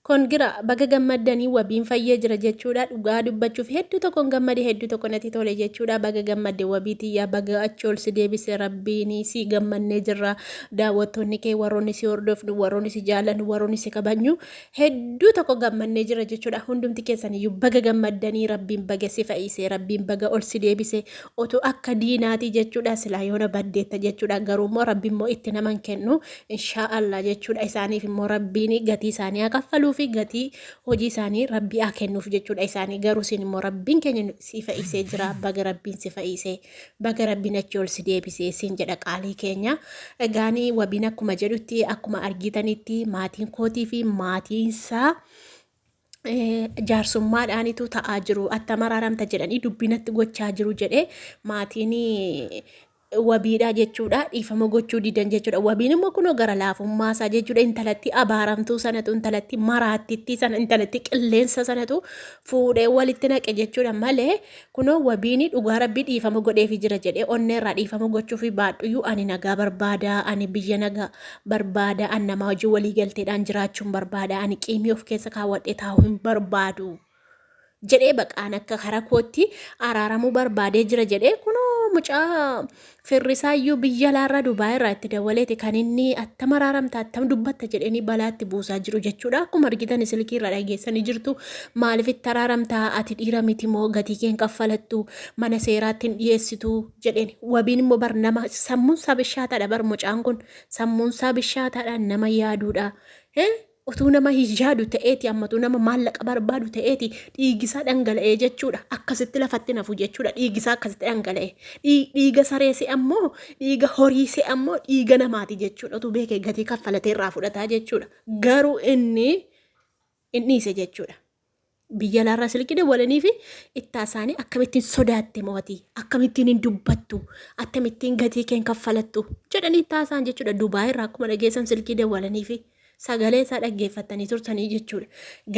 Kongira baga gammaddanii, Wabiin fayyee jira jechuudha. Dhugaa dubbachuuf hedduu tokkon gammade, hedduu tokko natti tole jechuudha. Baga gammadde Wabii tiyyaa, baga achi ol si deebise Rabbiin, si gammannee jirra. Daawwattoonni kee, warroonni si hordofnu, warroonni si jaallannu, warroonni si kabajnu hedduu tokko gammannee jira jechuudha. Hundumti keessan iyyuu baga gammaddanii, Rabbiin baga si fayyise, Rabbiin baga ol si deebise. Otoo akka diinaatii jechuudha silaa yoona baddeetta jechuudha. Garuu immoo Rabbi immoo itti naman kennu, inshaa Allah jechuudha. Isaaniif immoo Rabbiin gatii isaanii haa kaffaluu fi gatii hojii isaanii Rabbii haa kennuuf jechuudha isaanii. Garuu isin immoo Rabbiin keenya si fayyisee jira. Baga Rabbiin si fayyisee, baga Rabbiin achi ol si deebisee siin jedha, qaalii keenya. Egaanii Wabiin akkuma jedhutti, akkuma argitanitti, maatiin kootii fi maatiinsaa jaarsummaadhaanitu ta'aa jiru, attam araaramta jedhanii dubbinatti gochaa jiru jedhee, maatiin Wabiidha jechuudha, dhiifama gochuu didan jechuudha. Wabiin immoo kunoo gara laafummaa isaa jechuudha, intalatti abaaramtuu sanatu, intalatti maraattittii sana, intalatti qilleensa sanatu fuudhee walitti naqe jechuudha malee, kunoo Wabiin dhugaa Rabbii dhiifama godheefi jira jedhee, onneerraa dhiifama gochuufi baadhuyyuu, ani nagaa barbaada, ani biyya nagaa barbaada, ani namaa hojii walii galteedhaan jiraachuun barbaada, ani qiimii of keessa kaawwadhee taa'uu hin barbaadu jedhee, baqaan akka kara kootti araaramuu barbaadee jira jedhee. Kunoo mucaa firrisaayyuu biyya alaarraa, Dubaay irraa itti dawwaleeti kan inni attam araaramta, attam dubbatta jedhanii balaatti buusaa jiru jechuudha. Akkuma argitan silkii irraa dhageessanii jirtu. Maaliif itti araaramta? Ati dhiira miti moo? Gatii kee hin kaffalattu? Mana seeraatti hin dhiyeessitu jedheen. Wabiin immoo bar nama sammuun isaa bishaataadha bar, mucaan kun sammuun isaa bishaataadha, nama yaaduudha. Utuu nama hin yaadu ta'eeti, ammatu nama maallaqa barbaadu ta'eeti, dhiigisaa dhangala'ee jechuudha. Akkasitti lafatti nafu jechuudha. Dhiigisaa akkasitti dhangala'e. Dhiiga saree se'a ammoo, dhiiga horii se'a ammoo, dhiiga namaati jechuudha. Utuu beekee gatii kaffalatee irraa fudhataa jechuudha. Garuu inni hin dhiise jechuudha. Biyya alaarraa silkii dawwalanii fi ittaa isaanii, akkamittiin sodaatte mootii, akkamittiin hin dubbattu, akkamittiin gatii kee hin kaffalattu jedhanii ittaa isaan jechuudha. Dubaay irraa akkuma dhageessan silkii dawwalanii fi sagalee isaa dhaggeeffattanii turtanii jechuudha.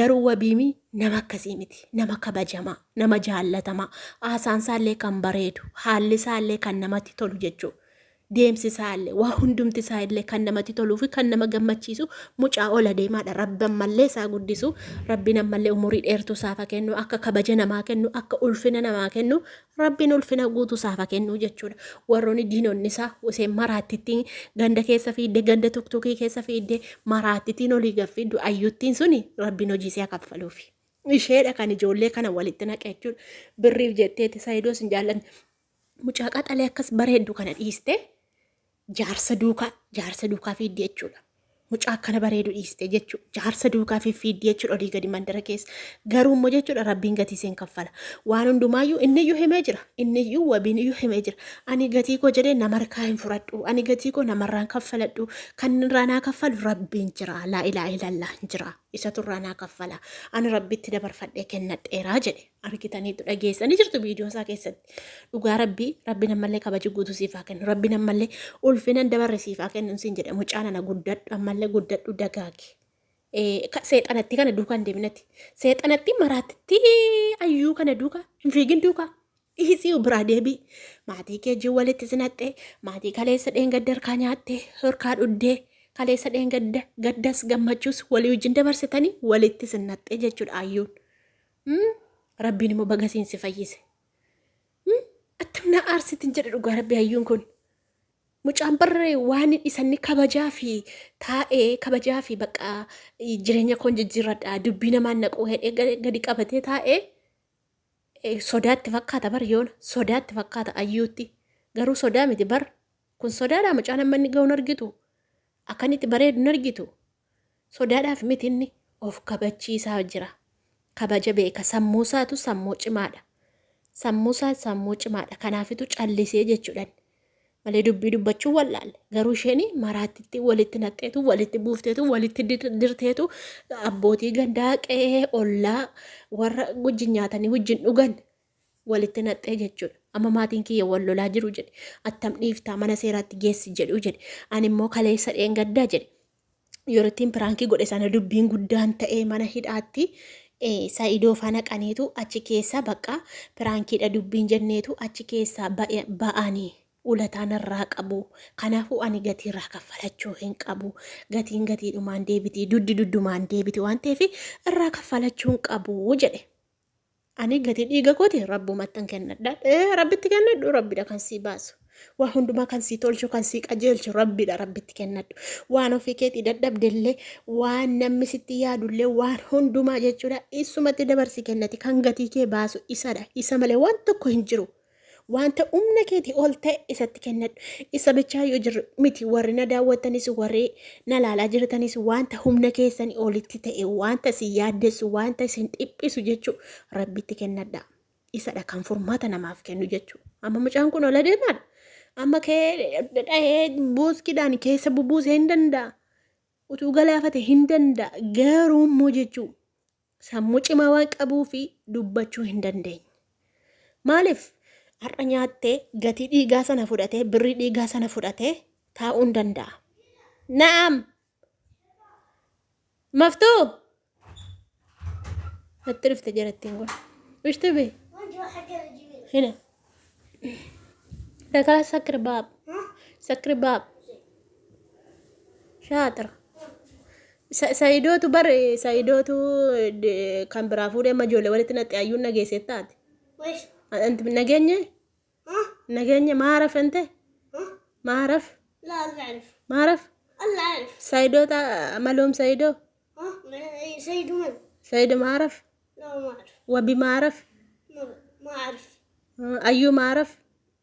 Garuu Wabiimi nama akkasii miti, nama kabajamaa, nama jaallatamaa, haasaan isaallee kan bareedu, haalli isaallee kan namatti tolu jechuudha. Deemsi isaa illee, waa hundumti isaa illee kan namatti toluu fi kan nama gammachiisu mucaa ol adeemaadha. Rabbi ammallee isaa guddisu, Rabbiin ammallee umurii dheertuu isaaf haa kennu, akka kabaja namaa kennu, akka ulfina namaa kennu, Rabbiin ulfina guutuu isaaf haa kennu jechuudha. Warroonni diinonni isaa, isheen maraattittiin ganda keessa fiidde, ganda tuktukii keessa fiidde, maraattittiin olii gad fiiddu, ayyuttiin suni, Rabbiin hojii ishee haa kaffaluufi. Isheedha kan ijoollee kana walitti naqe jechuudha. Birriif jetteeti Sayidoos hin jaallanne. Mucaa qaxalee akkas bareeddu kana dhiiste jaarsa duukaa fiiddi jechuudha. Mucaa akkana bareedu dhiiste jechuudha. Jaarsa duukaa fiiddi jechuudha olii gadi mandara keessa. Garuu immoo jechuudha, Rabbiin gatii seen kaffala. Waan hundumaayyuu inni iyyuu himee jira. Inni iyyuu, Wabiin iyyuu himee jira. Ani gatii koo jedhee namarkaa hin fudhadhu. Ani gatii koo namarraan kaffaladhu. Kan irraa naa kaffalu Rabbiin jira. Laa ilaaha illallah jira. Isatu irraa naa kaffala. Ani Rabbitti dabarfadhee kennadheeraa jedhe. Argitaniitu, dhageessanii jirtu viidiyoo isaa keessatti. Dhugaa Rabbii, Rabbiin ammallee kabaja guutuu siif haa kennu. Rabbiin ammallee ulfina hin dabarre siif haa kennu siin jedha. Mucaa nana, guddadhu, ammallee guddadhu, dagaagi. Seexanatti kana duukaa hin deeminati. Seexanatti maraatitti ayyuu kana duukaa hin fiigin, duukaa. Dhiisii biraa deebii. Maatii kee wajjin walitti sinaxxee, maatii kaleessa dheengadda harkaa nyaattee, harkaa dhuddee, kaleessa dheengadda gaddas gammachuus walii wajjin dabarsitanii walitti sinaxxee jechuudha ayyuun. Rabbiin immoo baga siin si fayyise. Attam na aarsitin jedhe dhugaa Rabbi hayyuun kun. Mucaan barree waan isanni kabajaa fi taa'ee, kabajaa fi bakka jireenya koon jijjiirradha, dubbii namaan naquu hedhee gadi qabatee taa'ee, sodaatti fakkaata bar, yoona sodaatti fakkaata ayyuutti. Garuu sodaa miti bar, kun sodaadha. Mucaan amma inni ga'uun argitu, akka inni itti bareedu hin argitu. Sodaadhaaf miti, inni of kabachiisaa jira. Kabaja beeka, sammuu isaatu sammuu cimaadha. Sammuu isaa sammuu cimaadha. Kanaafitu callisee jechuudhaan malee dubbii dubbachuu wallaalle. Garuu isheen maraattitti walitti naqxeetu, walitti buufteetu, walitti dirteetu, abbootii gandaa, qe'ee ollaa, warra wajjin nyaatanii wajjin dhugan walitti naqxee jechuudha. Amma maatiin kiyya wal lolaa jiru jedhe. Attam dhiiftaa, mana seeraatti geessi jedhu jedhe. Ani immoo kaleessa dheengaddaa jedhe. Yeroo ittiin piraankii godhe sana dubbiin guddaan ta'ee mana hidhaatti Sa'idoo faana naqaniitu achi keessaa, bakka piraankiidha dubbiin jenneetu achi keessaa ba'anii. Ulataa narraa qabu. Kanaafuu ani gatii irraa kaffalachuu hin qabu. Gatiin gatiidhumaan deebiti, duddi duddumaan deebiti waan ta'eef irraa kaffalachuu hin qabu jedhe. Ani gatii dhiiga kooti rabbumattan kennadha. Ee rabbitti kennadhu rabbidha kan sii baasu. Waa hundumaa kan sii tolchu kan sii qajeelchu rabbidha rabbitti kennadhu. Waan ofii keetii dadhabdellee waan namni sitti yaadullee waan hundumaa jechuudha isumatti dabarsi kennati kan gatii kee baasu isadha. Isa malee waan tokko hin jiru. Wanta humna keetii ol ta'e isatti kennadhu. Isa bichaa yoo jirru miti warri na daawwattanis warri na laalaa jirtanis wanta humna keessanii olitti ta'e wanta isin yaaddessu wanta isin dhiphisu jechuu rabbitti kennadha. Isadha kan furmaata namaaf kennu jechuu. Amma mucaan kun ola deemaadha. Amma kee dhahee buuskiidhaan keessa bubuusee hin danda'a. Utuu galaafate hin danda'a. Garuu immoo jechuu Sammuu cimaa waan qabuufi dubbachuu hin dandeenye. Maaliif har'a nyaattee gatii dhiigaa sana fudhatee birrii dhiigaa sana fudhatee taa'uu hin danda'a. Na'am! Maftuu! Natti dhufte jarattiin kun. Ishtu be? Hina. Dakala sakir baab. Sakir baab. Shaaxira. Sa'idootu bar Sa'idootu kan biraa fuudhee amma ijoollee walitti naqxe ayyuun nageessee taate. Wesh. Anti nageenye Ha? nageenye maaraf ente Ha? maaraf La أعرف. maaraf الله أعرف. Sa'idoo ta maloom Sa'idoo ها؟ سيد من؟ Sa'idoo maaraf لا ما أعرف. wabi maaraf ما ما أعرف. ayyuu maaraf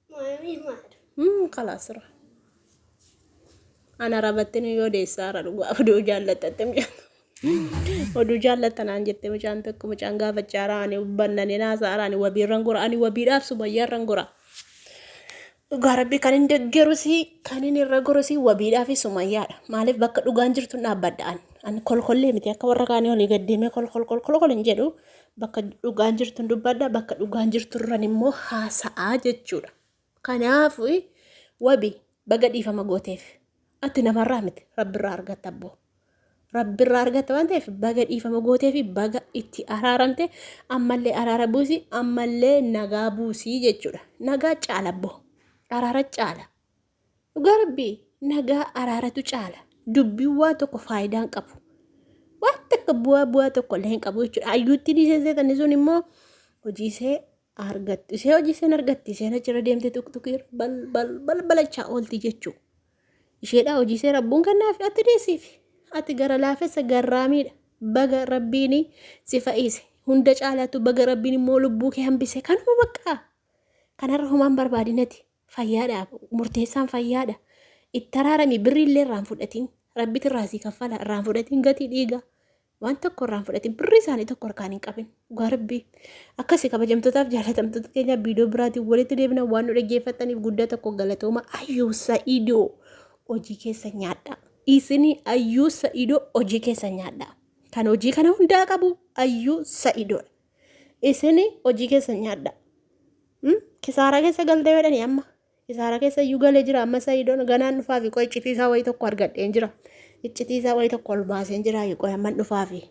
ما ما أعرف. Kalaas ra. Ana rabattin yoo deessaara dhugaa oduu jaallattatti mucaan oduu jaallatta naan jette mucaan tokko mucaan gaafachaara ani bannanee naasaara ani wabiirran gora ani wabiidhaaf sumayyaarran gora. Dhugaa rabbii kan hin deggerusi kan hin irra gorusi wabiidhaa fi sumayyaadha. Maaliif bakka dhugaan jirtu hin dhaabbadha an. Ani kolkollee miti akka warra kaanii olii gad deemee kolkol kolkol hin jedhu bakka dhugaan jirtu hin dubbadha bakka dhugaan jirtu irran immoo haasa'aa jechuudha. Kanaaf wabi baga dhiifama gooteef ati namarraa miti rabbirraa argatta abboo. Rabbirraa argatta waan ta'eef baga dhiifama gooteef baga itti araaramte ammallee araara buusi ammallee nagaa buusii jechuudha. Nagaa caala abboo. Araara caala. Dhugaa rabbii nagaa araaratu caala. Dubbiin waan tokko faayidaa hin qabu. Waan takka bu'aa bu'aa tokko illee hin qabu jechuudha. Ayyuutti dhiisee seexanni sun immoo hojii ishee argattu. Ishee hojii isheen argatti. Isheen achirra deemtee tuqtuqii bal bal balbalachaa oolti jechuudha. Isheedhaa hojii ishee rabbuun kennaaf ati dhiisiif. Ati gara laafessa garraamiidha. Baga rabbiin si fa'iise. Hunda caalaatu baga rabbiin immoo lubbuu kee hambise. Kanuma bakka. Kanarra homaan barbaadinati. Fayyaadha. Murteessaan fayyaadha. Itti araarami birrii illee irraan fudhatiin. Rabbiti irraa sii kaffala irraan fudhatiin gatii dhiigaa. Waan tokko irraan fudhatin birrii isaanii tokko harkaan hin qabin. Dhugaa rabbii. Akkasi kabajamtootaaf jaalatamtoota keenya viidiyoo biraatiin walitti deebina waan nu dhaggeeffattaniif guddaa tokko galatooma. Ayyuu Sa'idoo hojii keessa nyaadha. Isinii Ayyuu Sa'idoo hojii keessa nyaadha. Kan hojii kana hundaa qabu Ayyuu Sa'idoodha. Isinii hojii keessa nyaadha. Kisaaraa keessa galtee jedhanii amma. Kisaara keessa iyyuu galee jira amma sayidoon ganaan dhufaafi qoy iccitii isaa wayii tokko argadheen jira. Iccitii isaa wayii tokko ol baaseen jira qoy amman dhufaafi.